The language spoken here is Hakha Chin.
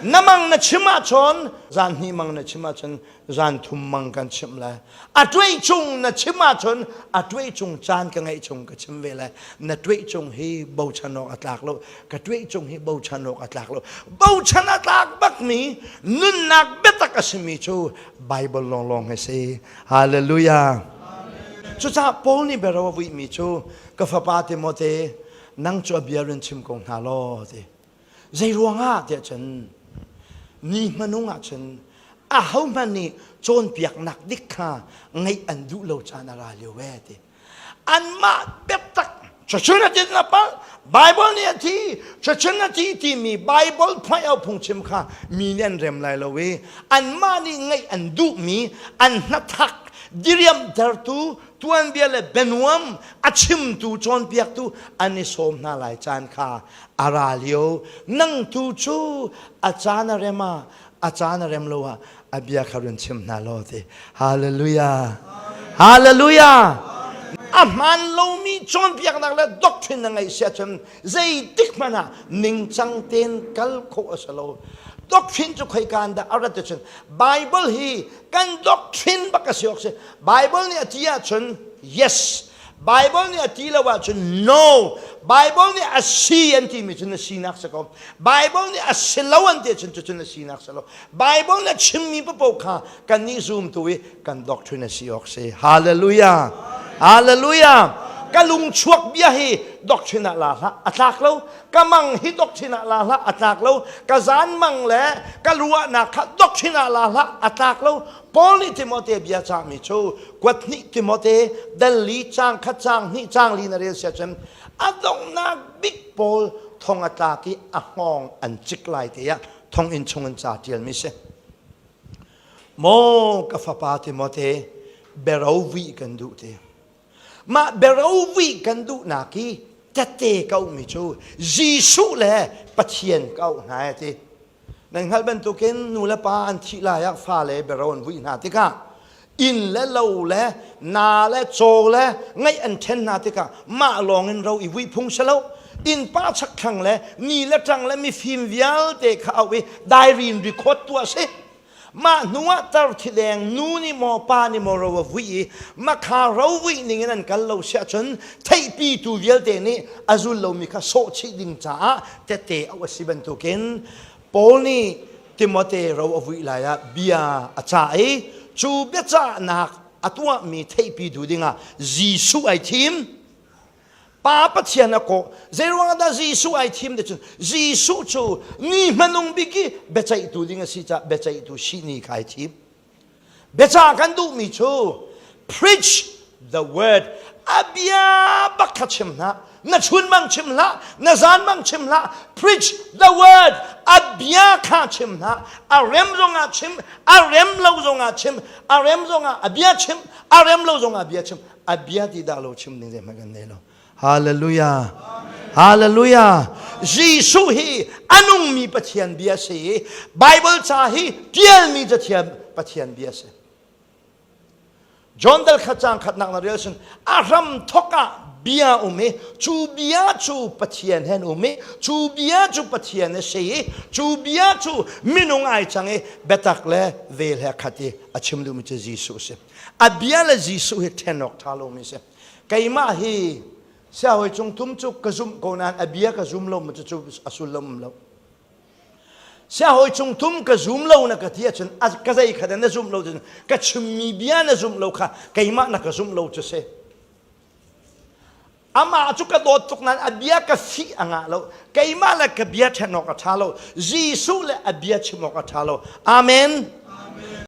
Na mang na chim ahcun zan hnih mang na chim ahcun zan thum mang kan chimh lai. A tuai chung na chim ahcun a tuai chung caan ka ngeih chung ka chim ve lai. Na tuai chung hi bochan awk a tlak lo. Ka tuai chung hi bochan awk a tlak lo. Bochan a tlak bakmi nunnak biatak a simi cu Bible lawnglawng hi si. Hallelujah. Cucaah Paul nih biaro a vuihmi cu ka fapa Timote nang cu a bia run chim ko hna law ti. Zei ruangah tiah cun ni hmanung ah cun ahohmanh nih cawnpiaknak dik kha ngaih an duh lo caan a ra lio ee ti. Anmah biatak cucun a tin a palh Bible nih a thi cucun a thi timi Bible phuai au phungchim kha mi nih an rem lai lo i anmah nih ngaih an duhmi an hnathak diriamtertu tuanbia le bianuam a chimtu cawnpiaktu an i sawm hna lai caan kha a ra lio nang tu cu a caan a rem ah a caan a rem lo ah a bia kha run chim hna law ti. Hallelujah. Hallelujah. A hmaan lomi cawnpiaknak le doctrine na ngeih si ahcun zeitik hmanh ah ningcang tein kal khawh a si lo. Doctrine cu khoika in dah a rat cun Bible hi kan doctrine bak a si awk si. Bible nih a ti ahcun yes. Bible nih a ti lo ahcun no. Bible nih a si an timi cu na sinak si ko. Bible nih a si lo an ti ahcun cucu na sinak si lo. Bible nih a chimmi paoh kha kannih zumtu i kan doctrine a si awk si. Hallelujah. Hallelujah. Ka lung chuak bia hi doctrine ah la hlah a tlak lo. Ka mang hi doctrine ah la hlah a tlak lo. Ka zan mang le ka ruahnak kha doctrine ah la hlah a tlak lo. Paul nih Timote bia cahmi cu kuat hnih Timote dal li caang khat caang hnih caang li na rel sia cun a donghnak bik pawl thong a tlak i a hngawng an cik lai te ah thonginn chung in ca ṭialmi si. Maw ka fapa Timote bero vui kan duh ti. Mah bero vui kan duhnak hi tette ka ummi cu Jesuh le Pathian ka auh hna ti. Nan hngalh bantukin nu le pa an thih lai ah fale biaro an vui hna tikah inn le lo le na le caw le ngaih an ṭhen hna tikah mah lawng in ro i vui phung si lo. Innpa chakthlang le ni le ṭang le mifim vialte kha auh i diary in record tuah si. Mah hnu ah tar thileng nu nih maw pa nih maw ro a vui i makha ro vui ning in an kal lo siah cun theihpitu vialte nih a zul lomi kha sawh chih ding caah tette auh a si bantukin Paul nih Timote ro a vui lai ah bia a cah i cu biacahnak a tuahmi theihpi duh dingah Jesuh ai thim. Pa Pathian a kawh. Zeiruang ah dah Jesuh ai thim ti cun Jesuh cu ni hmanung bik i biaceihtu ding a si caah biaceihtu si ni kha ai thim. Biacah kan duhmi cu preach the word a bia bak kha chim hlah na chun bang chim hlah na zan bang chim hlah preach the word a bia kha chim hlah a rem zongah chim a rem lo zongah chim a rem zongah a bia chim a rem lo zongah bia chim a bia ti dah lo chim ding zeihmanh kan nei lo hallelujah hallelujah Jesuh hi a nungmi Pathian bia si i Bible ca hi tialmi cathiam Pathian bia si John dal khat cang khatnak na rel sin a hram thok ah bia um i cu bia cu Pathian hen um i cu bia cu Pathian a si i cu bia cu minung ai cang i biatak le vel he khat i a chim duhmi cu Jesuh si A bia le Jesuh hi ṭhen awk ṭha lomi si. Keimah hi siahawi cung tum cu ka zumh ko nain a bia ka zum lo mu cu a sullam um lo. Siahawi cung tum ka zum lo na ka ti ahcun ka zei kha na zumh lo cun ka chimmi bia na zumh lo kha keimah na ka zumh lo cu si. Amah cu ka dawt tuk nain a bia ka fih a ngah lo. Keimah le ka bia ṭhen awk a ṭha lo. Jesuh le a bia chim awk a ṭha lo. Amen.